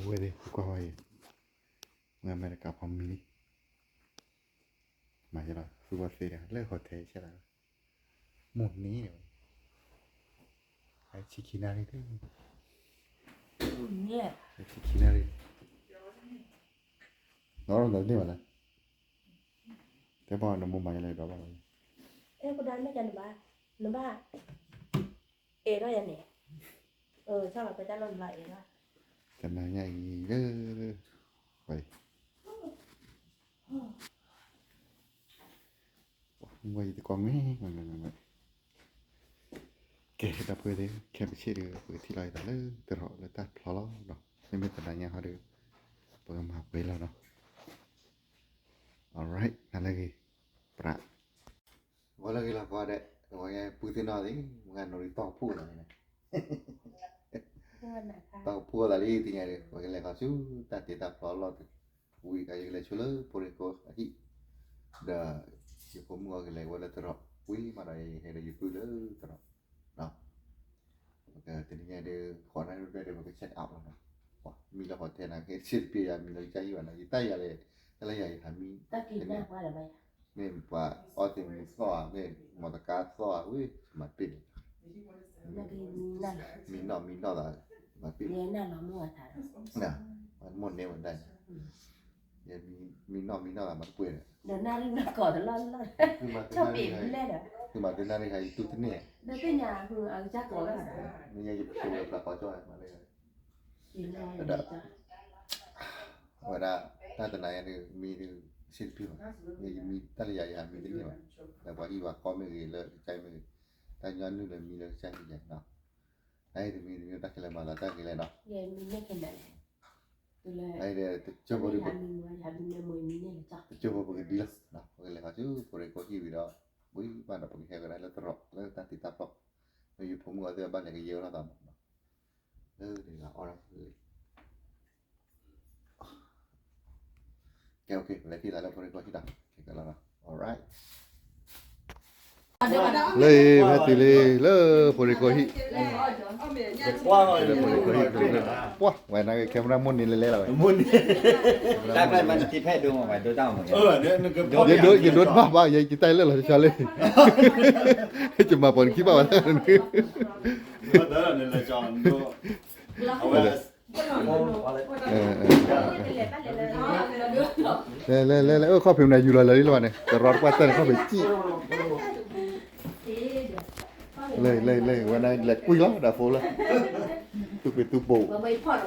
ဝဲသ့ၣ် ကွၢ်ဝဲအံၤ, ဝဲအမဲရကၤဖိမံၤလံ, မၤယလီၤ သူဝဲသ့ၣ်ဒီး လၢ hotel ဆဲးလီၤ, မိၢ်န့ၣ်, ဆံခံနၣ်ရံၣ်, ဆံခံနၣ်ရံၣ်, နီၢ်နီၢ်န့ၢ်ဘၣ်လဲၣ်, တဲဘၣ်နမိၢ်မၤယလီၤဒီးဘၣ်လီၤ, အဲၣ်ကဒါမ့ၢ်ကနဘၣ်, နဘၣ် အဲၣ်ထီၣ်ယၤန့ၣ်, ဆၣ်လီၤပတၢ်လီၢ်နဘၣ်အဲၣ်ထီၣ်, တနၤညါအံၤလၢ, ဝဲ, ဝဲယတကွၢ်မ့ၢ်, ကဲ ဒီပုၢ်ဝဲၢ်သ့ၣ် ခဲပဆ့ၣ်ဒုး ပကထံၣ်လီၤယသးလၢတရီးလၢတၢ်ဖျီလီၤနီၤ, မ့မ့ၢ်တနၤညါဟီဒီး ပကမၤပှဲၤလီၤနီၤ, alright နၤလၢဂ့ၤ, ပြး ဝဲလၢဂ့ၤလီၤကွၢ်ဒဲး, ဝဲပုၢ်သ့ၣ်နီၣ်သ့ၣ် မ့ၢ်ဂၤနီၣ်ရံၣ်တီၢ်ကဖှိၣ်သးန့ၣ်, တီၢ်ကဖှိၣ်သးလံသ့ၣ်ညါဒီး ပကလဲၤခီဆူတၢ်တ့တၢ်ဖျီလီၢ်တဝံၤ ကယကလဲၤဆိလၢဖိရ့ၣ်ကိးအဟံၣ်, ဒီး ယဖိမုၣ်အီၤကလဲၤဝဲလၢတရီး, ဝံၤမးဒီးယဟဲဒီးယပုၢ်လၢတရီး, တနံၤညါဒီး ဃိးနၣ်ရံၣ်ဒၣ်ဒီး ပက check out လီၤနီၤ, မံလၢ hotel နၤ ကဟဲဆ့တပျ့ၤယၤ မံလၢကစၢ်ဟံၣ်ဘၣ်နီၤ, ယတၢ်ယၤလဲၣ်, တၢ်လၢယၤယဟးမံ, မ့ၢ်ပှၤအီသံးမူၤသီၣ်ဧါ, မ့ၢ်မီၢ်တကါသီၣ်ဧါ, ဝံၤမၤပ့ၣ်န့ၣ်, မံနီၣ်မံနီၣ်သး, မၤပ့ၣ်, မိၢ်န့ၢ်ဝဲဒၣ်န့ၣ်, မံနီၣ်မံနီၣ်သးမၤပ့ၣ်န့ၣ်, သုမၤသုနၣ်ရံၣ်ဟးယတူၢ်တန့ၢ်, မ့ၢ်ညါယဖျိးဝဲပျၢ်ကီကၠီၣ်မးလၢ ဝဲဒၣ် တၢ်တနၤညါဒီး မံဒီး ဆ့တပျ့ၤဘၣ်, မ့ၢ်ယမံ တၢ်လၢယၤယဟးမံတန့ၢ်ဘၣ်, လၢပှၤဟံၣ်ပှၤဃီမ့ၢ်ဂ့ၤ လၢကစၢ်မ့ၢ်ဂ့ၤ, တၢ်ညီနုၢ်လၢမံလၢကစၢ်ဟံၣ်ယၤနီၤ, တၢ်အံၤတမံၤတမံၤ တၢ်ခဲလၢာ်မၤသးတၢ်ဂ့ၤလဲၣ်နီၤ, တၢ်အံၤဒီး တကၠိဖိဒီး တကၠိဖိပကဒ်လီၤ, ပကလဲၤခီဆူဖိရ့ၣ်ကိးဟံၣ်ဝံၤဒီး ဝံၤဘၣ်ဒီးပကဟဲကဒါလၢတရီး လၢတၢ်တ့တၢ်ဖျီ, မ့ၢ်ယဖိမုၣ်အီၤသ့ၣ်ဘၣ်လဲၤကယဲၢ်ဝဲလီၤသးမးနီၤ, လၢတဂၤအီၣ်ဒီး ကဲ okay ပလဲၤထံၣ်သးလၢဖိရ့ၣ်ကိးဟံၣ်ဒီး ခဲကလီၤနီၤ, alright, လၢဟဲတုၤလံ လၢဖိရ့ၣ်ကိးဟံၣ်, လၢဖိရ့ၣ်ကိးဟံၣ်, ပှၤ ဝဲန့ၣ် camera မိၢ်န့ၢ်လဲၤလဲၤလီၤဝဲ, တၢ်ကျဲမၤတထံဖဲဒိၣ်မး ဝဲဒိၣ်တၢ်မး, ယဒိ ယဒိတဘၣ်ဘၣ် ယကတၢၢ်လၢလီၤတဆီလံ, ယမၤပိာ်နခံဘၣ်ဝဲ, လဲၤလဲၤလဲၤလဲၤ အခီၣ်ဖံးမနုၤ ယူၤလီၤလၢလီၤဘၣ်န့ၣ် တရီတကွၢ်တၢၢ်န့ၣ် ခီၣ်ဖံးစံၣ်, လဲၤလဲၤလဲၤ ဝဲန့ၣ်လဲၤကွံာ်လီၤ ဒီးဖိလၢ သူၣ်ပ့ၤသူၣ်ပိာ်,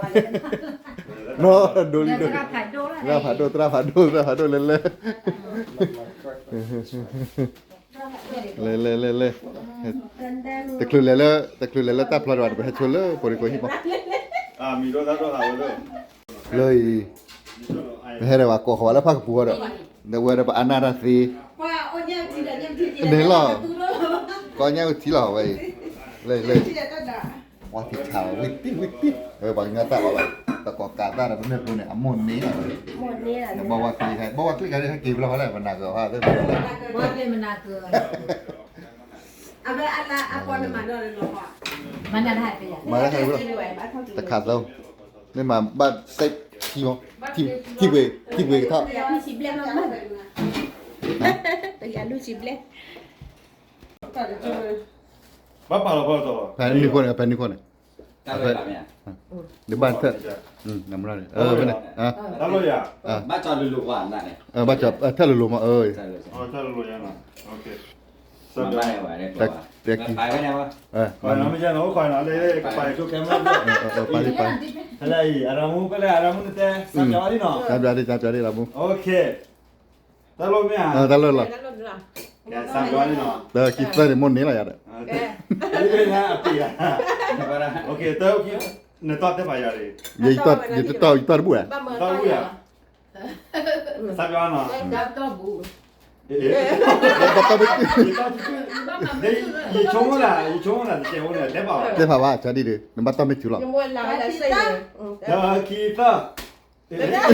နီၢ်ဒိလံဒိ, သရၣ်ဖးဒိၣ် သရၣ်ဖးဒိၣ် သရၣ်ဖးဒိၣ် လဲၤလဲၤ လဲၤလဲၤလဲၤလဲၤ, တချုးလဲၤလၢ တချုးလဲၤလၢတၢ်ဖျီဒီး ပဟဲဆိလၢဖိရ့ၣ်ကိးဟံၣ်မး, လၢအံၤ ပဟဲဒီးပှၤကိးဃီၤဝဲလၢဖၣ်ကပူၤဃီဒီး ဒီးဝဲဒီးပအါနၢ်တၢ်သ့, န့ၣ်လီၤ, ကိးညါဝဲထံလီၤဝဲအံၤ, လၢလၢ ဝဲထံဆါဝဲ ဝံၣ်တံၢ်ဝံၣ်တံၢ် အဝဲပှၤကညီတၢ်အီၣ်ဘၣ် တကိးကးတၢ်ဒီးပမ့ၢ်ပူၤန့ၣ် အမိၢ်န့ၢ်လီၤဝဲ, ဘၣ်ဝဲကျ့ခါ ဘၣ်ဝဲကျ့ခါဒီး ဟဲက့ၤဘျီဃီလဲၣ် ပနၢ်ကၢၤဃီသ့ၣ် မၤတၢ်ခါဝဲလီၤ, တခါသီ, မ့ၢ်မၤဘၣ်စဲးထံမီၤ, ထံပှ့ၤ ထံပှ့ၤကထီၣ်, တဂၤလူၢ်စံဘျဲၣ်, ဘၣ်ပာ်လီၤဖီလီၤတီၤလီၤ, ဖဲနုၤခိၣ်န့ၣ် ဖဲနုၤခိၣ်န့ၣ်, ဒီးဘၣ်ထၢၣ်, နမ့ၢ်န့ၣ်, တၢ်လီၤယၤ, ဘၣ်ကၠီလိၤလိၤကွၢ်နၤန့ၣ်, ဘၣ်ကၠီထၢၣ်လိၤလိၤမး, တၢ်လိၤလိၤယၤနီၤ, တၢ်ကံ, ပၢ်လံပၢ်, ဖဲလၢအံၤ အရၤမူဖဲလၢအရၤမူနတဲ, စၢ်ပျးလံနီၤ, စၢ်ပျးလံ စၢ်ပျးလံ ရၤမူ, တၢ်လီၤမ့ၢ်ဧါ, တၢ်လီၤလီၤ, စၢ်ပျးလံနီၤ, တၢ်ခံသၢန့ၣ် မိၢ်န့ၢ်လီၤယၤဒီး, နတီၢ်တဲဘၣ်ယၤ, ယတီၢ်တဘူၣ်ဧါ, စၢ်ပျးနီၤ, ဘၣ်တၢ်ဘၣ်, ယဆိကမိၣ်ဒၣ် ယဆိကမိၣ်ဒၣ်တကဲးဖိန့ၣ် တဲဘၣ်, တဲဖးဘၣ် ကၢ်ဒံၣ်ဒုး နဘၣ်တီၢ်မ့ၢ်စူၤလီၤ, တၢ်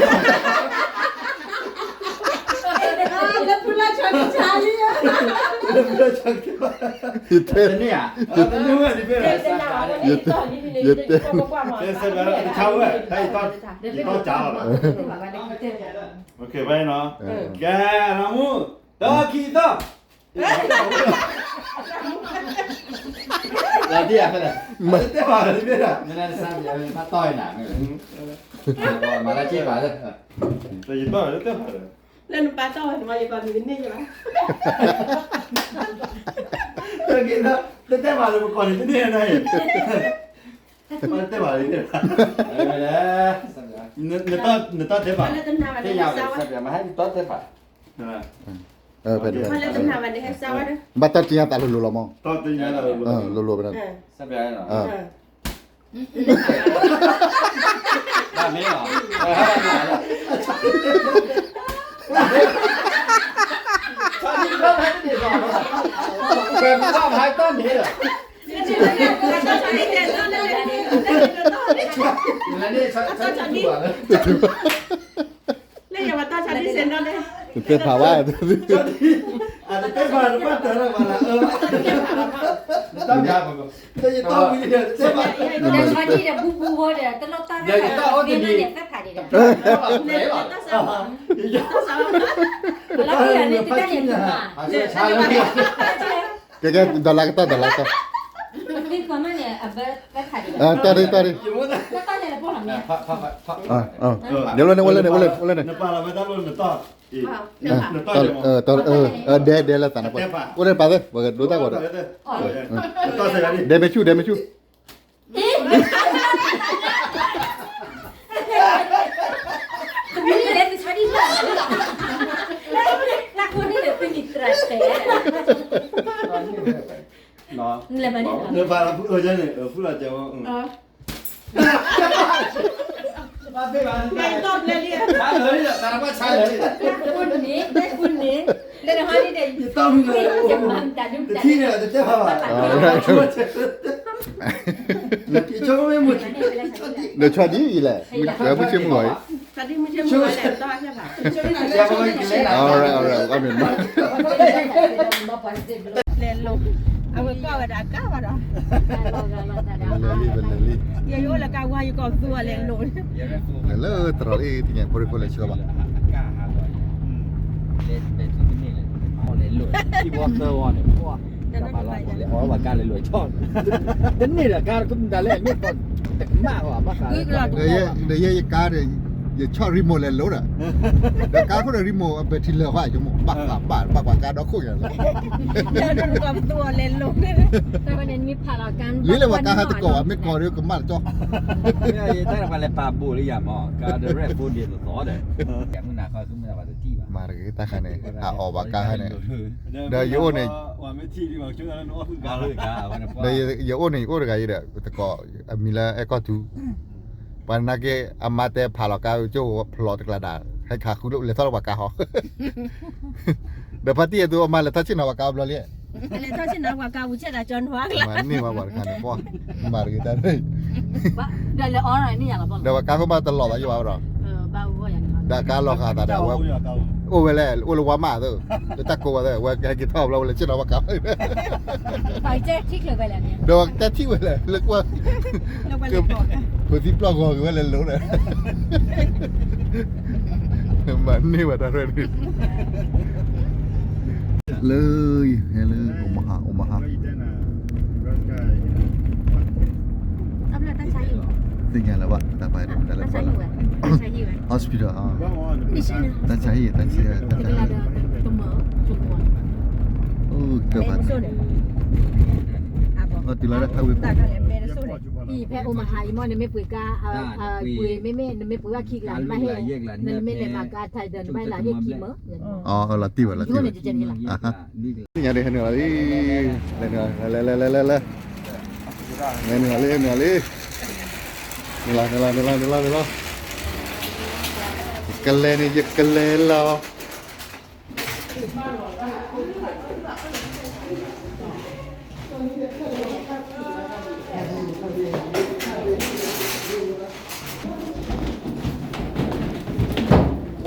ခံသၢ, လၢဖုလၢဆါကဆါလံ, လၢဖုလၢဆါကဆါ, ယတဲ, ယတဲ, ယတဲ, ယတဲ, ယတဲ, ကဲနီၤ, ကဲနီၤ, တၢ်ခံသီ, လၢဒ်အဖဲလဲၣ်, မ့ၢ်တဲဘၣ်လၢဒ်, မ့ၢ်တဲဘၣ်လၢ, မ့ၢ်လၢနပၢ်တီၢ်ဝဲ, လၢနပၢ်တီၢ်ဝဲန့ၣ်မ့ၢ်ယကီၢ်န့ၣ်တန့ၢ်ယဘၣ်, တၢ်တဲဘၣ်လၢပကီၢ်န့ၣ်တန့ၢ်နၤအံၤ, တၢ်တဲဘၣ်လၢ, နတၢ်တဲဘၣ်, မဟဲတီတဲဘၣ်, ဘၣ်တၢ်တ့ၢ်ညါသးလိၤလိၤလီၤမး, လိၤလိၤဖဲန့ၣ်, တၢ်မ့ၢ်လီၤ, လၢယဝဲတၢ်ဆါဒ်စဲးနီၣ်န့ၣ်, တတဲဖးဝဲ, အတတဲဖးတဘၣ်တၢ်လၢၤဘၣ်လၢ, တၢ်မ့ၢ်, တၢ်မ့ၢ်, တၢ်မ့ၢ်, တၢ်မ့ၢ်, ကဲကဲ, ဒီးလၢကတၢၢ်, ဒီးလၢကတၢၢ်, တၢ်ရ့, တၢ်ရ့, ဒဲလၢန့ၣ်, အိၣ်လၢန့ၣ်, အိၣ်လၢန့ၣ်, ဒဲဒဲလၢသးနပှၢ်, အိၣ်လၢပာ်သ့, ပကဒိတၢ်ဂီၤဒီး, ဒဲမ့ၢ်ဆူၣ်, ဒဲမ့ၢ်ဆူၣ်, ဒီးဆီဒံၣ်အံၤလဲၣ်, ဝဲမုၢ်ဆ့မုၢ်ဂီၤအံၤ, လဲၤလိာ်, အဝဲကွၢ်ဝဲဒၣ်အကါဘၣ်ဒီး, လဲၤလံ, လဲၤလံ, ယအိၣ်လၢကါဝါယကီၢ်သူအလဲၤလိာ်, လဲၤလၢတရီးလံ, သ့ၣ်ညါဖိရ့ဖိလဲၤဆှၢဘၣ်, လဲၤလိာ်, လဲၤလိာ်, လဲၤလိာ်, လဲၤလိာ်, တန့ၢ်ဒီးကါတမ့ၢ်တၢ်လဲၣ်, မ့ၢ်တကမၣ်ဘၣ်, ဒီးယဲယကါဒီး, ယဆီၣ် remote လဲၤလိာ်ဒီး, ဒီးကါခိၣ်ဒီး remote အ battery လၢာ်ဃီ ယမိၢ် ဘၣ်ဃးဘၣ် ဘၣ်ပှၤကါဒီခိၣ်ညါလီၤ, လၢပှၤကါဟဲတကိးဘၣ် မ့ၢ်ကိးဒီးကမၣ်တကီ, တၢ်တပှၤလဲၤပာ်ဘိးလၢယၤမး, ကါဒီး red phone ဒ်သိးသိးဒီး, မၤတဂ့ၤတၢ်ခါန့ၣ်, ဟးအီၣ်ဘၣ်ကါဟဲန့ၣ်, ဒီးယအိၣ်န့ၣ် ဒီးယအိၣ်န့ၣ် ယအိၣ်တဂၤအံၤဒီး တကိး အမံၤလၢအဲၣ်ကီၢ်ထူ, ပှၤနာ်က့ အမါတဲဖးလီၤကါ ကၠိဖျိးတကျါဒၣ် ဟဲခးဃုလိာ် လဲၤထီၣ်လၢပှၤကါဟီ, ဒီးဖါတံၢ်အသိး အမါလဲၤထီၣ်ဆ့ၣ်နီၤပှၤကါဘျီလံ, လဲၤထီၣ်ဆ့ၣ်နီၤပှၤကါပူၤဆဲးတၢ်ကၠီနွါကလါ, မၤန့ၢ်ဝဲပှၤတခါန့ၣ် ပှၤ မၤတဂ့ၤတၢ်န့ၣ်, ဒီးပှၤကါဖိမးတလီၤသးယဘၣ်ဒီး, ဒီးကါလီၤဃာ်သးဒီး အိၣ်ဝဲလဲၣ် အိၣ်လၢဝါမးသၢ, လၢတၢ်ကိးဝဲသၢ ဝဲကဟဲက့ၤထီၣ်ဘျီ ဝဲလဲၤဆ့ၣ်နီၤပှၤကါ ဒီးတၢ်ထံၣ်ဝဲလဲၣ် လၢကွၢ်, ပသံပျီၢ်ဂီၤက့ၤဝဲလဲၤလိၤဒီး, မၤန့ၢ်ဝဲတၢ်ရဲၣ်ဒုး, လၢ ဟဲလၢ Omaha Omaha, သ့ၣ်ညါလၢၤဘၣ် တၢ်ပာ်ဒ်မတၤလဲၣ်, hospital, တၢ်ဆါဟံၣ် တၢ်ဆါဟံၣ်, တၢ်ဆါဟံၣ်, အိၣ်ကတၢၢ်ဖးန့ၣ်, အတုၤလီၤဒၣ်ဟဲဝံၤ, ဖဲ Omaha အံၤမ့ၢ် နမ့ၢ်ပှ့ၤကါ, ပှ့ၤမ့မ့ၢ် နမ့ၢ်ပှ့ၤဘၣ်ခံကလး နဘၣ်ဟဲ, နမ့ၢ်လဲၤမၤကါ Titan နဘၣ်ဟဲလီၤဟ့ၣ်ခံမၢ, အလီၤတံၢ်ဝဲလီၤတံၢ်ဝဲ, သ့ၣ်ညါဒ်ဟဲနုာ်လီၤလံ, လဲၤနုာ်လီၤ လဲၤလဲၤလဲၤလဲၤလဲၤ, လဲၤနုာ်လီၤလံ နုာ်လီၤ, နုာ်လီၤ နုာ်လီၤ နုာ်လီၤ နုာ်လီၤ, ကလဲၤန့ၣ် ယကလဲၤလီၤ.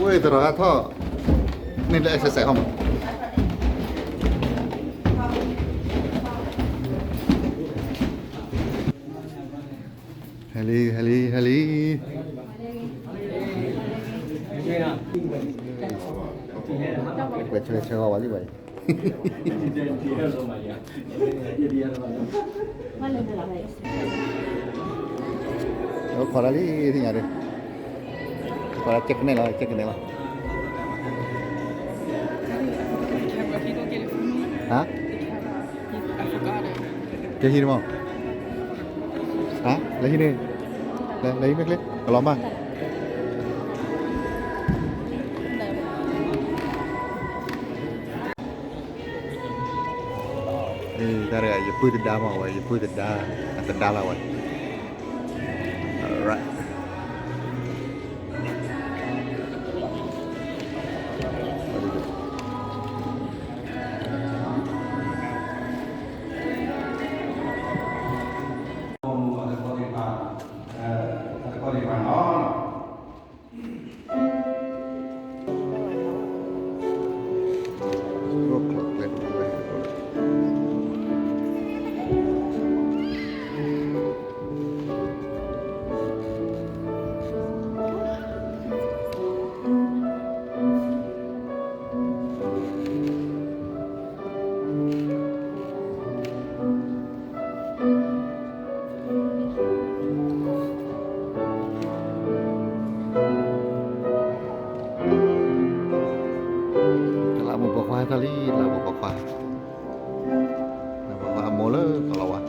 ဝဲသရၣ်ဟးထီၣ်, န့ၣ်လၢ exercise ဟီမး. ဟဲလံ ဟဲလံ ဟဲလံ. ပှဲၤဆၢဆၢဂီၤဝဲလံဘၣ်အံၤ. အိၣ်ခိးတၢ်လံ သ့ၣ်ညါဒၣ်. အိၣ်ခိးတၢ် ကၠဲးကနဲၣ်လီၤ ကၠဲးကနဲၣ်လီၤ. ဟါ ကဟံးန့ၢ်မး. ဟါ လဲၤဟံးန့ၢ်, လဲၤဟံးန့ၢ်ချ့ ကလီၤမၢ်. တၢ်တဂၤ ယပုၢ်တဒါမးဝဲ ယပုၢ်တဒါ, အတဒါလီၤဝဲ. Alright. တလးမူးပိာ်ခွါဟဲထီၣ်လံ တလးမူးပိာ်ခွါ, ပိာ်ခွါအမိၢ်လၢကလီၤဝါ.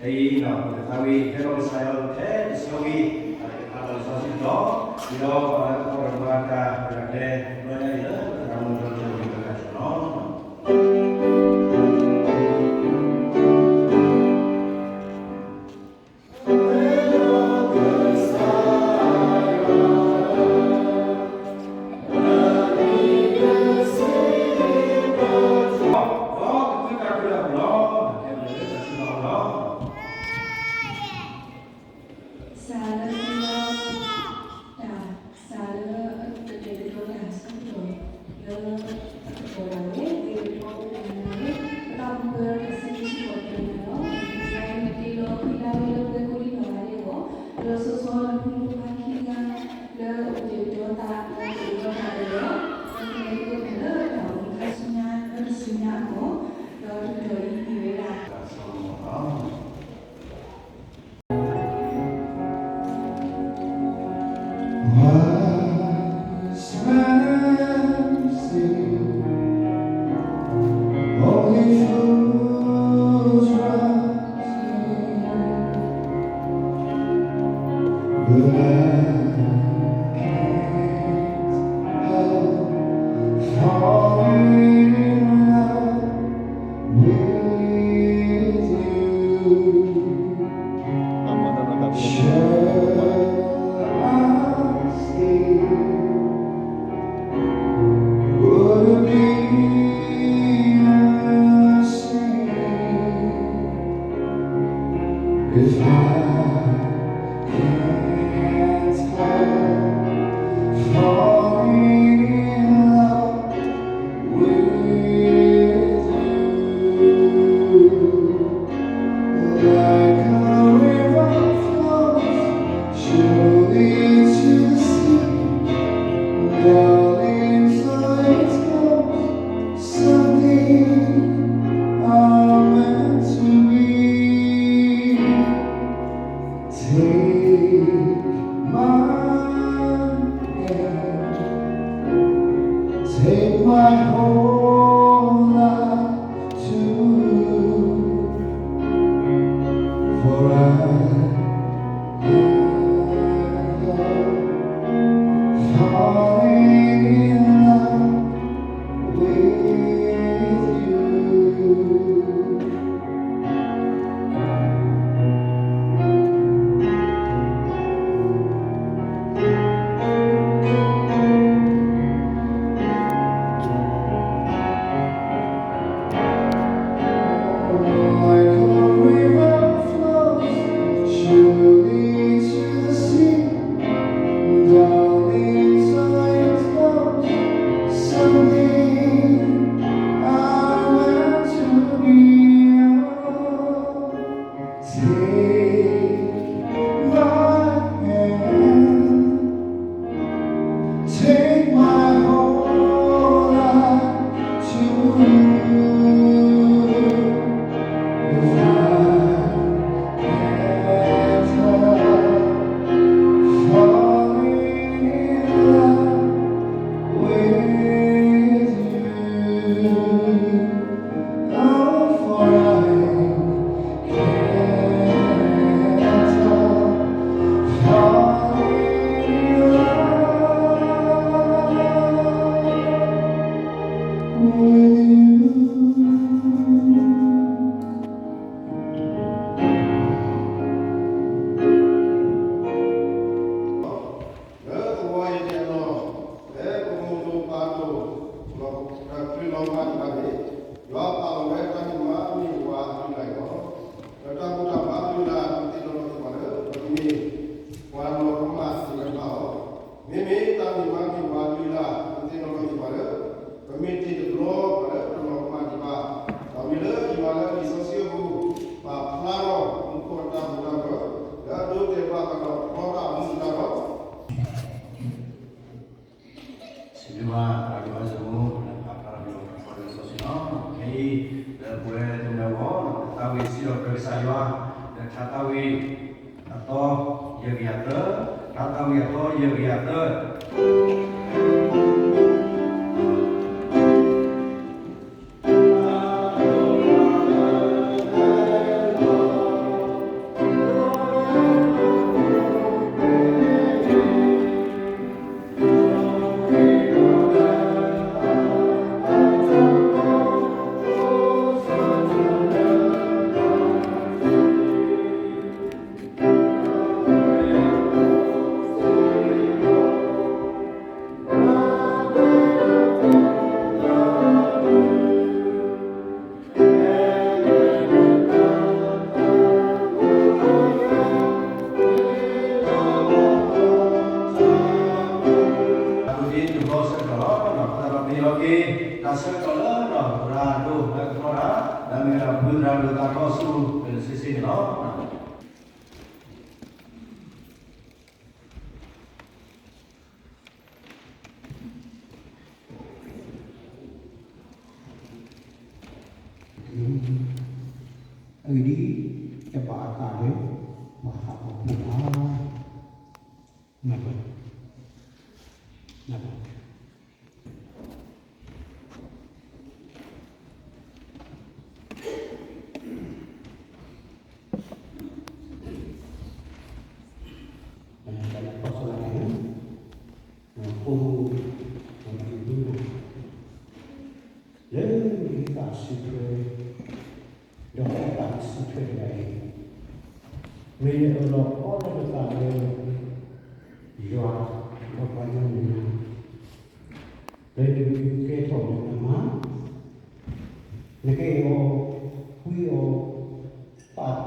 ခဲအံၤ ပကသးဝံၣ်ဟဲလီၤကစၢ်ယွၤလၢထဲတဆၢဝံၤ တၢ်အၢၣ်လီၤလံာ်စီဆှံတတီၤ ဒ်သိးပှၤလၢအအိၣ်ဒီးမၤတၢ်ရဲၣ်တၢ်ကျဲၤ ဘျီညါအံၤလၢပတၢ်မူထီၣ်ကၠိလီၤ. စးလၢ တၢ်စးလၢအကတဲာ်ကတီၤတၢ်ဆၢကတီၢ် လၢအကတီၢ်ဒၣ်ဝဲ ဒ်သိးပကအိၣ်ပနၢ်လၢ ပသးပူၤပၢၤတၢ်ဆၢဂ့ၤဆၢဝါပနၢ်လီၤ. ယွၤအံၤမ့ၢ်တ့လီၤပှၤဒၣ်ဝဲလၢပှၤကိးဒံနီၢ်ဂၤဒဲးအဂီၢ်, ဒီးလီၤဆီဆီလၢဖိမုၣ်ဖိခွါခံဂၤ လၢအကတဲာ်ကတီၤသးလၢတအိၣ်ဒီးတၢ်အၢၣ်လီၤ, ဒီးကလဲၤဒိကနၣ်လၢတၢ်အိၣ်မူခါဆူညါ လၢတဆူညါအဂီၢ်, ဒီးတကတီၢ်အံၤမ့ၢ်ဝဲဒၣ် His mercy only flows rising, but I can't help falling in love with you. Shall I stay? Would it be a sin if I can't help falling in love with you? Like a river flows surely to the sea, darling, so it goes. Someday I'm meant to be. Take my hand, take my whole life too, for I can't help falling in love with you. Like a river flows surely to the sea, darling, so it goes. Someday I'm meant to be yours. Take my hand, take my whole life too. If I can't help falling in love with you, oh, for I can't help falling in love with you. လၢသဝီအံၤန့ၣ်အလီၢ်, လၢပမိၢ်ဒိၣ်ပၢ်ဒိၣ် လီၤကထွံလီၤမၤတဖၣ်န့ၣ်, ယွၤပာ်လီၤဝဲတၢ်န့ၣ်မးမ့ၢ်ပှၤအလုၢ်အလၢ်အဂီၢ်, ဒီးတၢ်ဘူၣ်တၢ်ဘါလုၢ်လၢ် ပသ့ၣ်နီၣ်ထီၣ်က့ၤပှၤလၢ ပမ့ၢ်ပှၤလီၤကမၣ်သ့ၣ်တဖၣ်လီၤ. မ့မ့ၢ်တၢ်န့ၣ်မးမ့ၢ်ပှၤအလုၢ်အလၢ် ပသ့ၣ်နီၣ်ထီၣ်က့ၤပှၤလၢ ပမ့ၢ်တ့တဘျီပှၤလၢပလီၤကမၣ်ဒံးဘၣ်, ဒီးမ့ၢ်လၢယွၤလၢလံာ်စီဆှံအပူၤ ပာ်ဖျါထီၣ်မူခိၣ်အတၢ်မူတၢ်ဘၢၣ် လၢအဒိတဲာ်ဘၣ်ဃးဒီးဖျီတၢ်အမူအတၢ်ဘၢၣ် စံးဘျုးဘၣ်ပှၤကညီဖိ လၢပာ်ဖျါထီၣ်က့ၤပှၤလၢလံာ်စီဆှံန့ၣ်လီၤ. ခဲအံၤ လၢပဝဲတနံၤအဂီၢ် ပသးဝံၣ်စံးထီၣ်ပတြၢၤကစၢ်ယွၤ လၢထါသးဝံၣ်အသီ ယဲၢ်ကယၤသၢ, ထါသးဝံၣ်အသီယဲၢ်ကယၤသၢ. သရၣ်ဒိၣ်သးခီဆူ ပနစ့စ့န့ၣ်လီၤ. အဂ့ၢ်ဒ်အံၤ, တဘၣ်အသးလၢ ပှၤဟးဂီၤဖိဘၣ်. နၢ်ပၢၢ်, နၢ်ပၢၢ်. လၢနဟံးဃာ်စုထွဲ ဒီးဟံးဃာ်စုထွဲတဂၤအံၤ, မ့ၢ်နအၢၣ်လီၤအီလီၤနသးလၢ ယွၤဒီးပှၤကညီမဲာ်ညါ, လၢနကဒုးကဲထီၣ်နမါ, နကအဲၣ်အီၤ,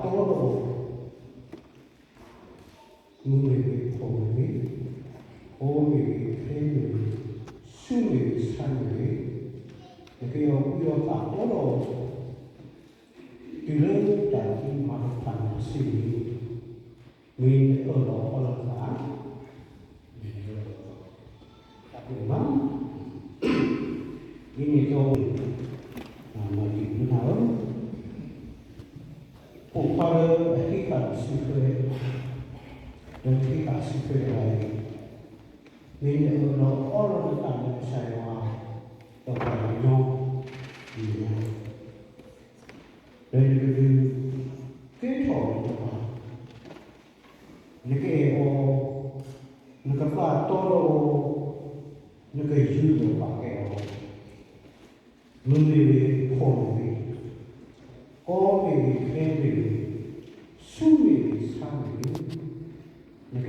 ကွံအီၤ, ပာ်တီလီၤအီၤ, မုၢ်မ့ၢ်ဂ့ၤ, ဖှီၣ်မ့ၢ်ဂ့ၤ, ကီမ့ၢ်ဂ့ၤ, ခဲမ့ၢ်ဂ့ၤ, ဆူမ့ၢ်ဂ့ၤ, ဆါမ့ၢ်ဂ့ၤ, နကအဲၣ်အီၤ, ကွံအီၤ, ပာ်တီလီၤအီၤ, တုၤလၢတၢ်သံမၤတဖၣ်န့ၣ်တစုန့ၣ်, မ့ၢ်နအၢၣ်လီၤအီလီၤနသး, တၢ်ဒ်န့ၣ်လီၤ. ဒ်န့ၣ်အသိး, မၤတံာ်မနုၤဧၢ, ပိာ်ခွါလၢအဟံးဃာ်စုထွဲ, ဒီးဟံးဃာ်စုထွဲတဂၤအံၤ, မ့ၢ်နအၢၣ်လီၤအီလီၤနသးလၢကစၢ်ယွၤ, ဒီးပှၤကညီမဲာ်ညါ, လၢနကဒုးကဲထီၣ်နမါ, နကအဲၣ်အီၤ, နကပာ်တီလီၤအီၤ, နကယူးယီၣ်ပာ်ကဲအီၤ, မုၢ်မ့ၢ်ဂ့ၤ, ဖှီၣ်မ့ၢ်ဂ့ၤ, ကီမ့ၢ်ဂ့ၤ, ခဲမ့ၢ်ဂ့ၤ, ဆူမ့ၢ်ဂ့ၤ, ဆါမ့ၢ်ဂ့ၤ, နကအဲ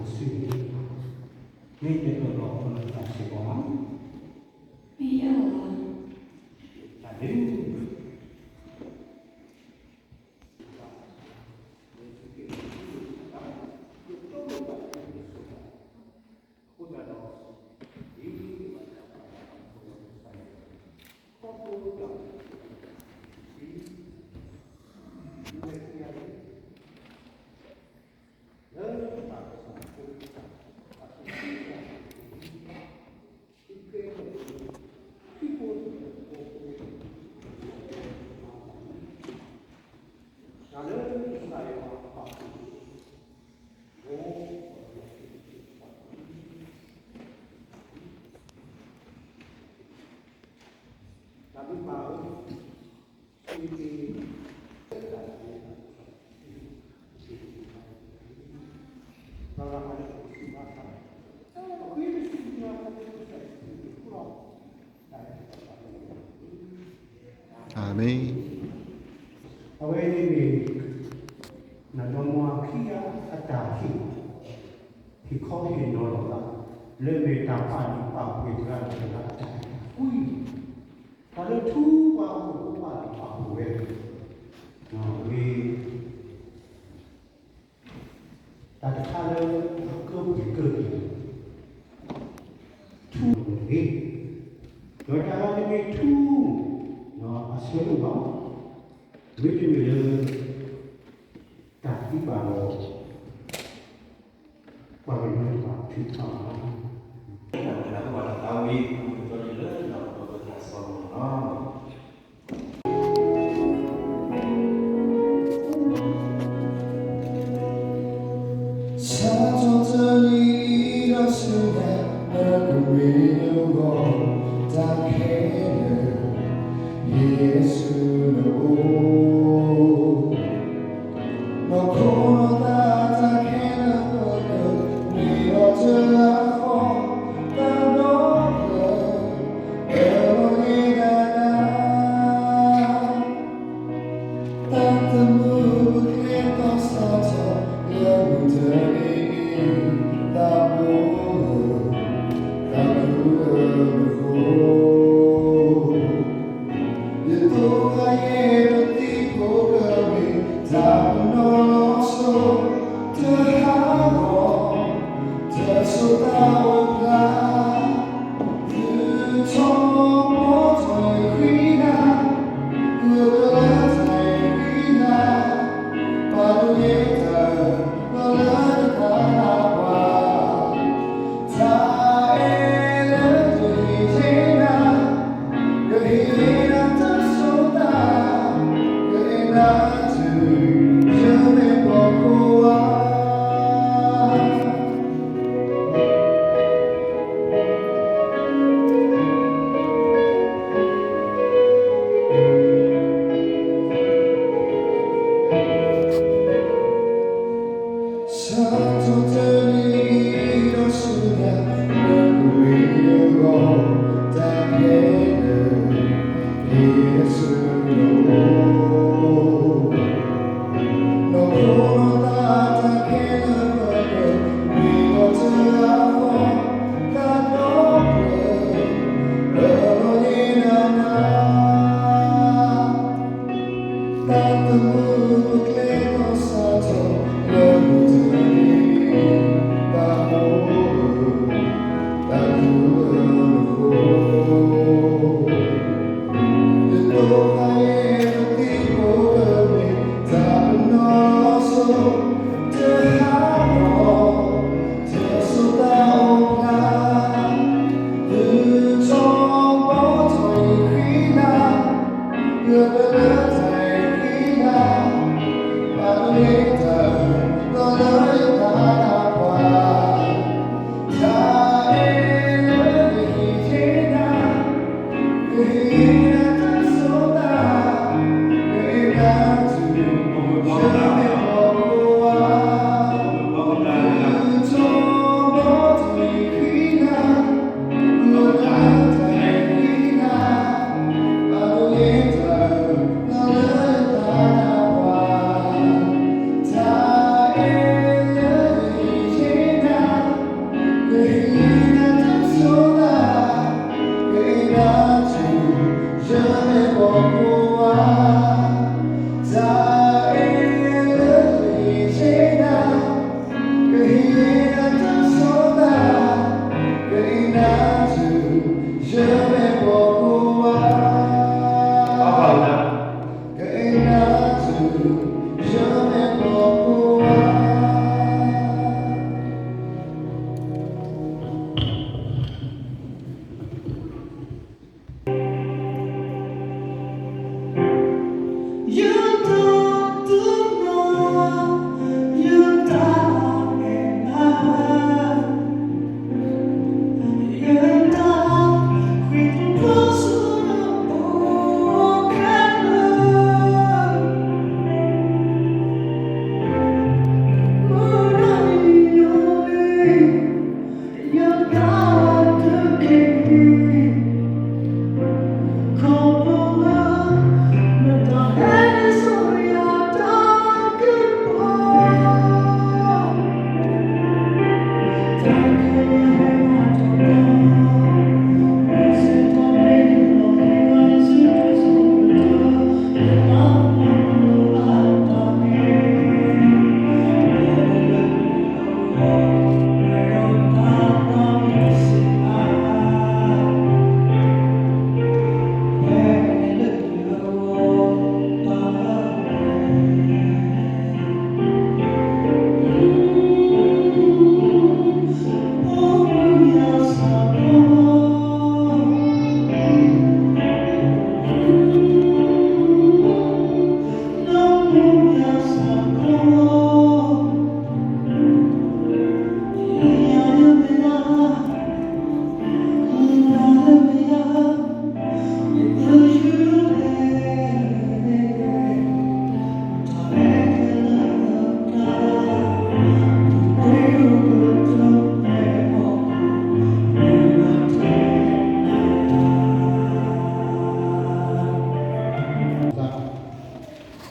ၣ်အီၤ, ကွံအီၤ, ပာ်တီလီၤအီၤ, တုၤလၢတၢ်သံမၤတဖၣ်န့ၣ်တစုန့ၣ်, မ့ၢ်နအၢၣ်လီၤအီလီၤနသးစ့ၢ်ကီးဧါ. မ့ၢ်ယၤဧါ. တၢ်ဒ်န့ၣ် အၤမ့ၣ်. အဝဲန့ၣ်မ့ၢ် နဒီမါဝၤခံဂၤအတၢ်ဟ့ၣ်, ဟ့ၣ်ခီဟ့ၣ်နီၤလိာ်သး, လၢမ့ၢ်တၢ်ပာ်လုၢ်ပာ်ပှ့ၤတဂၤလၢတဂၤအတၢ်ဟ့ၣ်ကွံ, တၢ်လၢထူပှၤဟီၣ်ခိၣ်ဖိပာ်လုၢ်ပာ်ပှ့ၤဝဲ, မ့ၢ် တၢ်တခါလၢအကၢပှဲၤကၢပှဲၤ, ထူန့ၣ်ဂ့ၤ, ဒီးတၢ်လၢတမ့ၢ်ထူ, အဆၢဒိၣ်ဘၣ်, မ့တမ့ၢ်လၢ တၢ်သံဘၣ်ဒီး ပှၤကညီတဖၣ်ထုးထီၣ်ဘၣ်. တၢ်ဝံ လၢနၢ်ပၢၢ်တၢ်စီမံၤန့ၣ်လီၤ. ဆၢကတီၢ်တနံၤဒီးဆူညါ နကမ့ၢ်နဂီၢ် တၢ်ခဲလၢာ် ယဲၢ်ဆူနအိၣ် နီၢ်ခိနီၢ်သးတၢ်ခဲလၢာ် မ့ၢ်အီၤတဂၤဃီ တၢ်ဒီဖျၢၣ် ယမ့ၢ်ပိာ်ခွါ ဆၣ်ထီၣ်တနံၤအံၤဒီးဆူညါ လၢပဂ့ၢ်အဂီၢ် တၢ်ခဲလၢာ် ဟ့ၣ်ဆၢလီၤ နီၢ်ခိနီၢ်သးတၢ်ခဲလၢာ် ပှဲၤပှဲၤ မ့ၢ်ဒီးတၢ်အသီ တၢ်ဒီဖျၢၣ် လၢလီၤယံၤနၤနၤ တၢ်သမူပကျဲဒီးစးထီၣ် လၢမုၢ်တနံၤ ဘၣ်မူ တၢ်ကူၣ်အၢနဃိ ယသိးဃါယဲၢ်ပသံဖိကမ့ၢ် တၢ်ပနီၣ်စိ တဟးဂီၤ တစိၤသးအိၣ်ဖျါ သုထီၣ်ဘီထီၣ်ယဃံလၤ လၢပလၢတၢ်ယဃံလၤ ဘၣ်ဒိယတၢ်အၢ လီၤလၢယသးတၢ်ပှၢ် တၢ်အဲၣ်လၢယဟံးက့ၤနၤ ကဟ့ၣ်နၤတၢ်ဆိၣ်သး ကအဲၣ်နၤတုၤ ယမ့ၢ်ပိာ်ခွါ သုထီၣ်ဘီထီၣ်ယဃံလၤ တၢ်အဲၣ်လၢယဟံးက့ၤနၤ ကဟ့ၣ်နၤတၢ်ဆိၣ်သး ကအဲၣ်နၤတုၤ ယမ့ၢ်ပိာ်ခွါ ကအဲၣ်နၤတုၤ ယမ့ၢ်ပိာ်ခွါ အ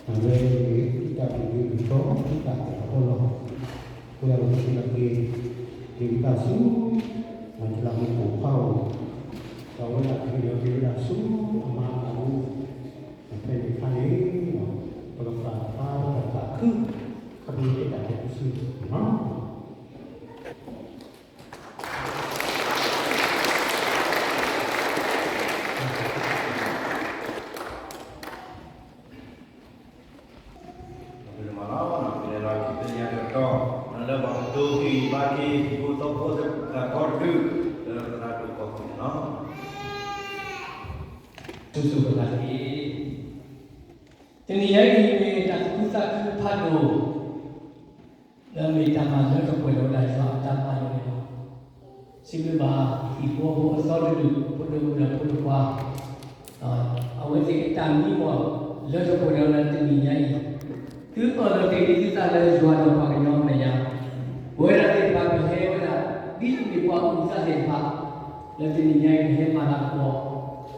ဝဲန့ၣ် တၢ်ဘျုးဒိၣ်မး တၢ်ဘျုးဒိၣ်မး ပှၤလၢအအိၣ်လီၤ ပှၤလၢအအိၣ်လီၤ က့ၤဝဲဒၣ်ဆူ မၤတလးမူးပိာ်ခွါအအိၣ် ဒီးအဝဲဒၣ်ကဟ့ၣ်လီၤက့ၤဝဲဒၣ်ဆူအမါအအိၣ် ဖဲန့ၣ်အခါန့ၣ် ပကပာ်ဖျါပတၢ်သးခု ခီဖျိလၢတၢ်အဲၣ်တစုန့ၣ်လီၤ. မ့ၢ်လီၤ ပကသ့ၣ်ညါကဒီး လၢပှၤကတိၤဟံၣ်ဘါက့ၤ ဟံၣ်ဖိဃီဖိသ့ၣ်တဖၣ်အဂီၢ်တဖု လၢသရၣ်ဒိၣ်ကီၢ်သူလ့ၤန့ၣ်လီၤ. ဆူၣ်ဆူၣ်ကနၣ်တက့ၢ်. တနံၤညါအံၤမ့ၢ်တၢ်သူၣ်ခုသးခုဖးဒိၣ် လၢမ့ၢ်တၢ်မၤလၢထီၣ်ပှဲၤဒီးဝဲဒၣ်ယွၤအတၢ်မၤလိာ်န့ၣ်လီၤ. စံးဘျုးဘၣ် ဟံၣ်ဖိဃီဖိအသီတဒူၣ် ဖိဒိၣ်မုၣ်ဒီးဖိဒိၣ်ခွါ အဝဲသ့ၣ်အတၢ်မံမီၢ်လၢထီၣ်ပှဲၤဒီးဝဲဒၣ်တနံၤညါအံၤ, သုအၢၣ်လီၤတ့ၢ်လံသုသးလၢယွၤဒီးပှၤကညီမဲာ်ညါ, ပဝဲဒၣ်သ့ၣ်တဖၣ်ပဟဲဝဲဒၣ် ဒ်အမ့ၢ်ပှၤအိၣ်သးသ့ၣ်တဖၣ် လၢတနံၤညါအံၤ ပ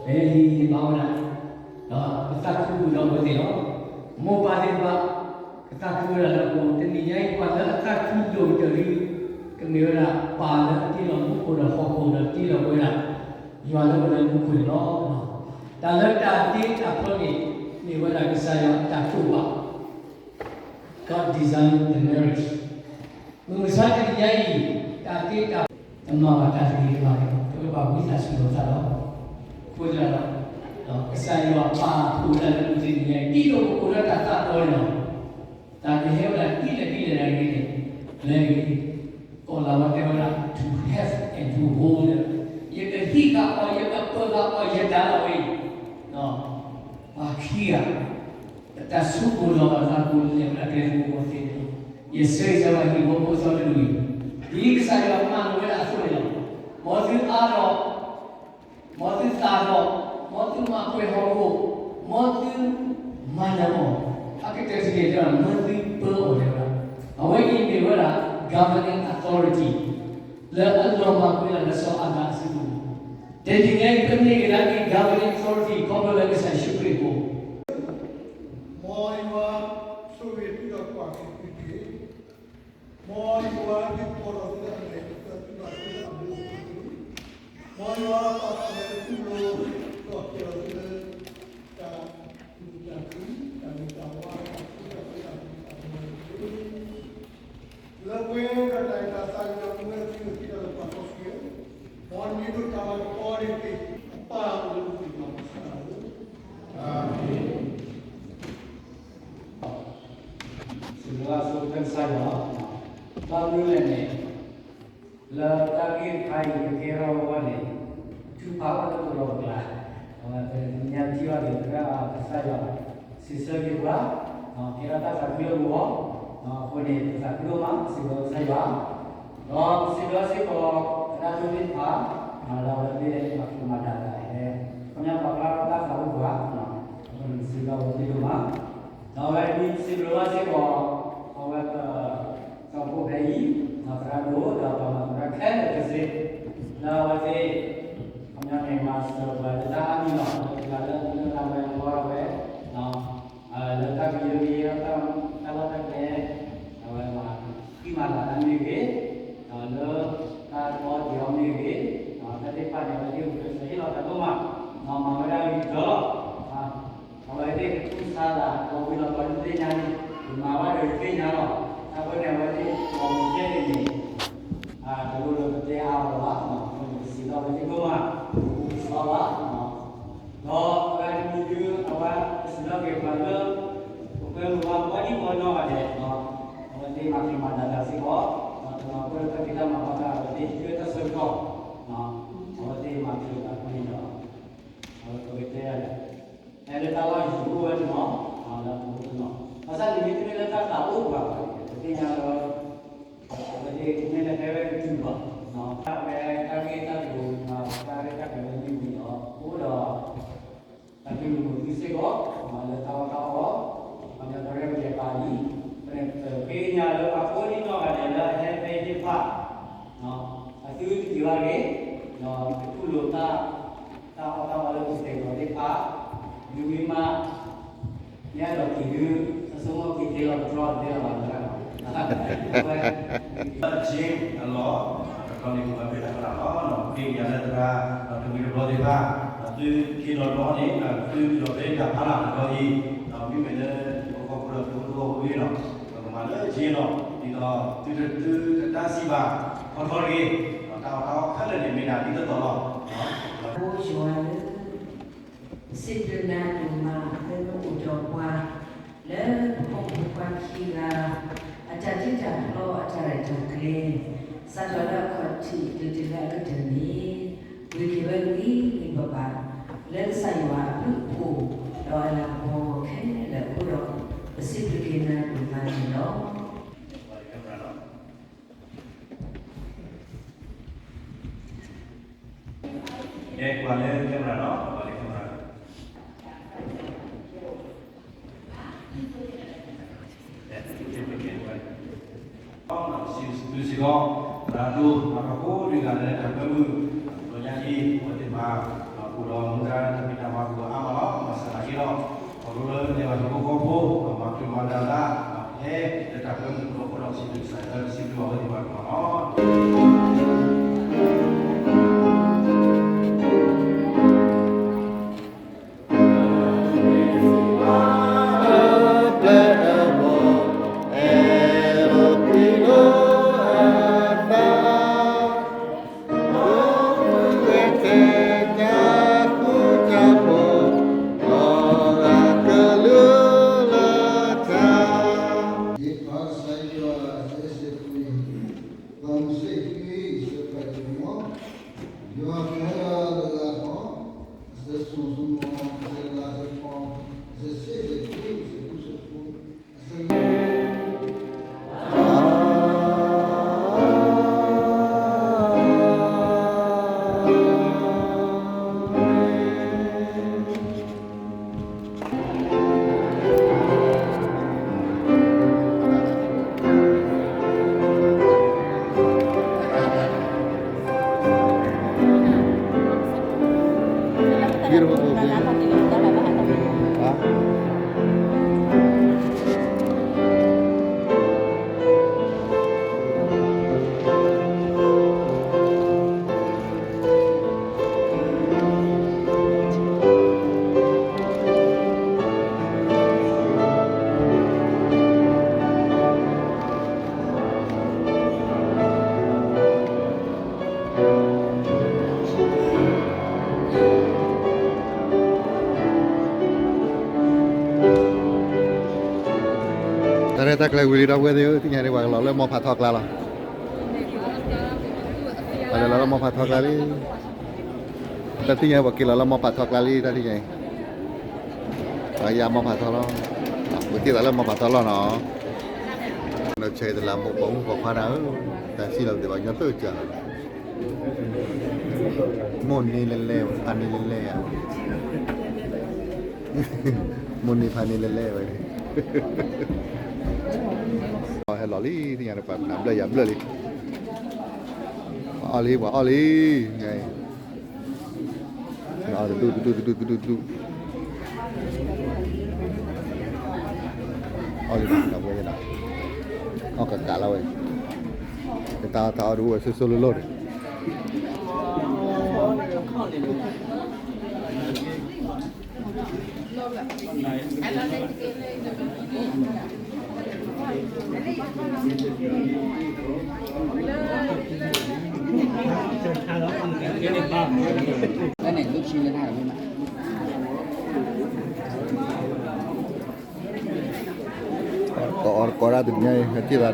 ဟဲမၤလၤကပီၤ, ပဟဲဟ့ၣ်ဂံၢ်ဟ့ၣ်ဘါဝဲဒၣ် ဒီးပသးခုဒိၣ်ဒီးအဝဲသ့ၣ်လီၤ. မိၢ်ပၢ်သ့ၣ်တဖၣ် ကသးခုဝဲဒၣ်လၢအပူၤ တနံၤညါအံၤ ပှၤလၢအသးခုဒိၣ်ကတၢၢ်လံ ကမ့ၢ်ဝဲဒၣ်ပၢ်လၢအတ့လီၤမူခိၣ်ဒီးဟီၣ်ခိၣ်ဒီးတ့လီၤဝဲဒၣ် ယွၤလၢအအိၣ်လၢမူခိၣ်န့ၣ်လီၤ. တၢ်လၢတၢ်တ့တၢ်ဖျီန့ၣ် မ့ၢ်ဝဲဒၣ်ကစၢ်ယွၤအတၢ်တိာ်ပာ် God designed the marriage. မုၢ်မဆါတနံၤညါအံၤ တၢ်တ့တၢ် တမၤဘၣ်တၢ်တဂ့ၤတဘၣ်န့ၣ် ပကဘၣ်ဝံသးစူၤလိာ်သးလီၤ. အဃိသတးဒီး ကစၢ်ယွၤပာ်ဖှိၣ်ဝဲဒၣ်လၢမုၢ်တနံၤညါအံၤ ဒ်သိးပအိၣ်လၢတၢ်သးတီန့ၣ်လီၤ. တၢ်ကဟဲဝဲဒၣ်ဒ်လဲၣ်ဒ်လဲၣ်တဂ့ၤန့ၣ် လဲၤတဂ့ၤ, ကီၢ်လၤဝါတဲဝဲဒၣ် to have and to hold လၢ ယကဟံးဃာ်အီၤ ယကပၢၤဃာ်အီၤ ယတၢ်လီၤဝဲအံၤ ပှၤခံဂၤ ပတၢ်ဆိကမိၣ်လီၤဘၣ်သးကိးလဲၣ်ဝဲဒၣ်ကျဲမုၢ်ကီၢ်သ့ၣ်န့ၣ်လီၤ. ယဆၢဂ့ၤဆၢဝါဟံၣ်ဖိဃီဖိအသီတဒူၣ်အံၤ, ဒ်ကစၢ်ယွၤမၤလိာ်ဝဲဒၣ်အသိးန့ၣ်လီၤ. မ်သုအါထီၣ်, မ်သုသၣ်ထီၣ်, မ်သုမၤပှဲၤဟီၣ်ခိၣ်, မ်သုမၤနၢၤအီၤ, အကတၢၢ်တက့ၢ်ဒီး မ်သုပၢအီၤတဲဝဲဒၣ်. အဝဲအံၤမ့ၢ်ဝဲဒၣ် governing authority လၢအလီၤမၢ်ကွံာ်လၢစီၤအၤဒၣ်အစုပူၤ တနံၤညါအံၤ ပန့ၢ်က့ၤဒၣ်က့ၤ governing authority ခီဖျိလၢကစၢ်ယ့ၣ်ၡူးခရံာ်အဃိ, မ်ယွၤဆိၣ်ဂ့ၤသုဒီးကွၢ်က့ၤသုတက့ၢ်. မ်ယွၤဒုးဖီၣ်ထီၣ်သုလၢအမဲာ် ဒီးသုဘၣ်သုလၢအဘိအပူၤတက့ၢ်. မ်ယွၤပာ်ဖှိၣ်န့ၢ်သုလိၤ ဒီးကဲထီၣ်သုလၢ တၢ်ကူၣ်တၢ်သံ တၢ်ဂ့ၤတၢ်ဝါ တၢ်ဃူတၢ်ဖိး တၢ်ဘျုးတၢ်ဖှိၣ်တက့ၢ်. လၢပှဲၤဒီးတၢ်အဲၣ်တၢ်သးကညီၤ ပဝဲသ့ၣ်အခံဒီးလၢပှၤကီၢ်စ့ၢ်, မ်နံၤဒိၣ်တၢ်လၤကပီၤန့ၣ်တက့ၢ်. အပၢ်အိၣ်လၢမူခိၣ် ပၢ်မုၢ်ဆါတၢ်လၢ စံးဘျုးဘၣ်ဆိကတၢၢ်ကစၢ်ယွၤ, ဘၣ်မနုၤလဲၣ်န့ၣ်, လၢတၢ်ဂ့ၢ်တခါအံၤ ပကဲထီၣ်ဝဲန့ၣ်, ထုးဖးဝဲလၢပလီၢ်ပကျါ, အဝဲပညါထံၣ်ဘၣ်က့ၤ ကစၢ်ယွၤ စံးဆၢက့ၤပှၤ, ကဲထီၣ်တၢ်သးခုလၢပဂီၢ်, အဃိန့ၣ် ပသးခုဒိၣ်မး ပစံးဘျုးကစၢ်ယွၤ, ဒီးပစံးဘျုးစ့ၢ်ကီး သရၣ်ဒိၣ်သ့ၣ်တဖၣ်, လၢအဝဲသ့ၣ်မၤဃံးမၤဒၣ်တၢ်ဟဲ, ခီပညီပာ်ဖျါထီၣ်တၢ်သးအိၣ်ပှၤ, ပစံးဘျုးအဝဲသ့ၣ်ဒိၣ်မး ဒီးအဝဲဒၣ်စံးဘျုးဘၣ်စ့ၢ်ကီး, အဝဲပ စီၤဖိဖဲအံၤ, သရၣ်ဒိၣ် ဒီးပှၤမၤသရၣ်ခဲလၢာ်ကစ့ၢ်, လၢအဝဲသ့ၣ်, ခီပညီန့ၣ် မၤစၢၤပှၤလၢတၢ်အါမံၤလီၤ, လၢတဂၤလၢလၢလၢဝဲလီၤဝဲ, လၢတၢ်ကယၢကယဲ တၢ်လီၢ်တၢ်ကျဲ, အဝဲမၤဃံးမၤလၤတၢ်မ့ၢ်ဂ့ၤ, ဒီးလၢတၢ်ကီဒံးအီၤမ့ၢ်ဂ့ၤ, တၢ်သ့ၣ်တဖၣ်န့ၣ် အဝဲသ့ၣ်အိၣ်ဖျဲၣ်စၢၤဟ့ၣ်လီၤသးဒိၣ်မး, မၤဝဲဒၣ်ဂ့ၤကတၢၢ်လီၤ. အဝဲသ့ၣ်ကထူၣ်ဆါသး ဒီးဝံၤလီၤပှၤဒုးသ့ၣ်ညါန့ၣ်, ယမၤဝဲဒီးယသ့ၣ်ညါလီၤ. တၢ်ဖိန့ၣ် အဝဲသ့ၣ်မၤမုာ်ကဲန့ၣ်န့ၣ်, တလိၣ်လၢပတဲအါအီၤဘၣ်, ပစံးထီၣ်ဝဲသ့ၣ်ဒိၣ်မး, ပစံးထီၣ်ဘၣ်, ဒီးအဝဲတမံၤဒု အဝဲပစံးထီၣ်က့ၤပှၤလၢ ပပှဲၤမုၢ်ဝါဘီဒံဘီနီၢ်ဂၤဒဲး, အဝဲသ့ၣ်မၤဃံးမၤဒၣ်တၢ်စ့ၢ်ကီး, တနီၤပှဲၤတၢ်ဖံးတၢ်မၤဘၣ်တၢ် အဝဲသ့ၣ်ဟံးတၢ်ဆၢကတီၢ်, အဝဲသ့ၣ်မၤဃံးတၢ်ဖဲန့ၣ်ဒီး အဝဲပကတဲယၤလဲၣ်, ဟဲလၢတၢ်လီၢ်ယံၤအိၣ်ဝဲတနီၤ, လၢပအိၣ်တနီၤ, ဘၣ်ဆၣ်န့ၣ်မ့ၢ်တမ့ၢ်လၢတၢ်သးအိၣ်ပှၤဘၣ်န့ၣ် ပသ့ၣ်ညါလၢ အဝဲသ့ၣ်မ့ၢ်လဲၤဟဲဝဲကတုၤဘၣ်, တၢ်ဝဲတၢ်ဂ့ၢ်တၢ်ကျိၤ တၢ်ရဲၣ်တၢ်ကျဲၤဝဲမ့ၢ်ဝံၤဒီး အိၣ်ဒီး တၢ်တူၢ်လိာ်မုာ်သုစ့ၢ်ကီး, လၢတၢ်အီၣ်တၢ်အီ, ပှၤကညီတရၢၢ်ပလဲၤပာ်လံ, ပဃ့ကညးလၢပှၤကိးဒံနီၢ်ဂၤဒဲးလၢအဟဲဖဲသ့ၣ်တဖၣ်, အသုတက့ၤဘၣ်ဂ့ၤ, ဒီးကတူၢ်လိာ်တၢ်, တၢ်အီၣ်တၢ်အီလၢပကတဲာ်ကတီၤသ့ၣ်တဖၣ်, ဒုးဝံၤမး မ့ၢ်အဲၣ်ဒိးက့ၤဒုး အဆိကမိၣ်က့ၤသ့လီၤ ကတြီသ့လီၤဘၣ်လၢတၢ်န့ၣ်, အဝဲ Jane အလီၢ်, တဘျီန့ၣ် ပဘၣ်မ့ၢ်တၢ်ဖးလၢ်လီၤ, ဃ့ကညးလၢသရၣ်, ဒီးတဝံၤတဘျီသ့ၣ်တဖၣ်, ဒီးသုက့ၤလီၤတဘျီန့ၣ်, သုက့ၤလီၤဖဲတၢ်ဖးလၢ်တဘျီအံၤ, ဒီးမ့မ့ၢ်လၢ ပကီၢ်ခိၣ်ဒီးသုးခိၣ်တဂီၢ်ဝံၤလီၤ, ပကမၤလၢ Jane လီၤ, ဒ်သိး သုတတၢ်စံးဘၣ် ထီထီတဂ့ၤ, ဒီးတၢ်အီၣ်တၢ်အီခဲလၢာ်န့ၣ် မ့ၢ်ဒၣ်ဒ်သိးသိးလီၤ. အိၣ်ယွၤဧၢ, ပစံးဘျုးနၤဒိၣ်မးလၢနအိၣ်ဒီးပှၤ လၢပဖိမုၣ်ဖိခွါခံဂၤ အတၢ်တ့တၢ်ဖျီအတၢ်ရဲၣ်တၢ်ကျဲၤ စးထီၣ်လၢအခီၣ်ထံးတုၤလၢအကတၢၢ်န့ၣ် ပှ့ၤက့ၤဝဲဂ့ၤဂ့ၤဘၣ်ဘၣ် လၢကစၢ်ယွၤအဘျုးအဖှိၣ် ဒီးအလၤကပီၤခဲလၢာ်အဃိ ပှၤလၢ camera နီၤ, ပှၤလၢ camera စံးဘျုးစ့ၢ်ကီး သရၣ်ဒိၣ် ပှၤဟီၣ်ခိၣ်တဂၤလၢတၢ်ကွဲမုာ် လီၤညါအံၤ အဝဲသ့ၣ်တဖၣ် ပူၤဒီးမူဒါတၢ်ဖံးတၢ်မၤပူၤအါမးလီၤ. မၤစၢၤသးက့ၤဒီး ခီဖျိလၢလဲၤဘၣ်ဟံၣ်ဖိဃီဖိ မၤချုးမၤဒၣ်သး ဟဲလၢတၢ်ကွဲမုာ်အဃိဒီး စံးဘျုးကစၢ်ယွၤ စံးဘျုးအဝဲသ့ၣ်တဖၣ်န့ၣ်လီၤ. ယွၤကဲလၢလၢ အစၢၤစိၤစိၤမီၤ အစၢၤလၤစၢၤကပီၤ အစၢၤဆံးစၢၤခံ အစၢၤဃုစၢၤဖိ အစၢၤ Beautiful. တၢ်ရဲၣ်တၢ်ကျဲၤဝံၤလံ ဒီပုၢ်ဝဲၢ်သ့ၣ်ဧၢ, သ့ၣ်ညါဒ် ပှၤကလီၤလၢမီဖးထီကျါလီၤ. ပှၤလဲၤလီၤလၢမီဖးထီကျါလံ. တၢ်သ့ၣ်ညါ ပှၤက့ၤလီၤလၢမီဖးထီကျါလံ တၢ်သ့ၣ်ညါအံၤ, ပှၤယါမီဖးထီလီၤ, ပက့ၤသးလၢမီဖးထီလီၤနီၤ. ဒီးဆဲးတလးမိၢ်ပိာ်မုၣ်ပိာ်ခွါတၢ်ဧၢ, တၢ်စံၣ်လီၤပသ့ၣ်ဘၣ်ညီသၢကၢ်လီၤ. မိၢ်န့ၢ်လဲၤလဲၤ ဖါန့ၢ်လဲၤလဲၤဧါ, မိၢ်န့ၢ်ဖါန့ၢ်လဲၤလဲၤဝဲ, ဟဲလီၤလံ သ့ၣ်ညါန့ၣ် ပှၤနၢ်ဘျၢၣ်ယၤဘျၢၣ်လံ, ပှၤအီၣ်လံ ပှၤအီၣ်လံ, တဒူၣ်တဒူၣ်တဒူၣ်တဒူၣ်တဒူၣ်, အီၣ်လံ အီၣ်ကကးလီၤဝဲ, တၢ်အီၣ်တၢ်အီဒ်အိၣ်ဝဲဆိဆိလိၤလိၤန့ၣ် ကိးအီၣ်ကိးဒၣ်တနံၤညါအံၤ ဟဲထံၣ်သးဒီပုၢ်ဒီဝဲၢ်, ပဆၢမၤထံၣ်တဘျီ, ဘၣ်က့ၤဒ်တဘူး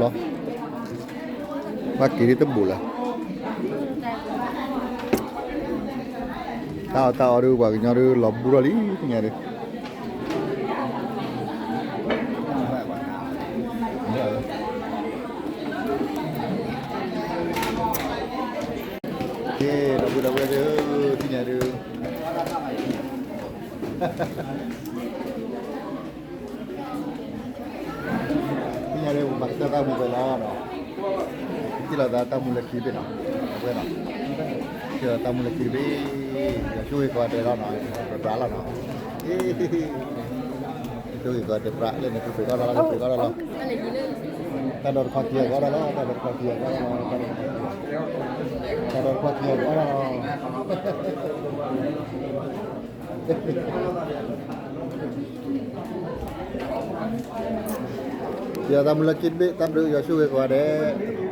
လၢၤ, တၢ်အီၣ်တၢ်အီဒ်ပှၤကညီဒ်လီၤဘူးထီၣ်လံ သ့ၣ်ညါဒ် ကဲ ဒီပုၢ်ဒီဝဲၢ်သ့ၣ်ဧၢ, သ့ၣ်ညါဒ် သ့ၣ်ညါဒ် ပမၤကတၢၢ်တၢ်မူဝဲလီၤနီၤ, ထံၣ်လိာ်သးတၢ်မူလၢခံဘ့ၣ်နီၤ, အဝဲနီၤ, ထံၣ်လိာ်သးတၢ်မူလၢခံတဘ့ၣ်, ယွၤဆိၣ်ဂ့ၤကိးဂၤဒဲးလီၤနီၤ, ပြးပြးလီၤနီၤ, ဆိၣ်ဂ့ၤကိးဂၤဒဲးပြး လၢန့ၣ် ပှ့ၤအီၣ်ဒီးလီၤ ပှ့ၤအီၣ်ဒီးလီၤ, တၢ်ဒီးတခွါခံဂၤအီၣ်ဒီးလီၤ, တၢ်ဒီးတခွါခံဂၤအီၣ်ဒီးလီၤ, တၢ်ဒီးတခွါခံဂၤအီၣ်ဒီးလီၤ. ယွၤတၢ်မူလၢခံတဘ့ၣ် တၢ်ဘျုးယွၤဆိၣ်ဂ့ၤကိးဂၤဒဲး.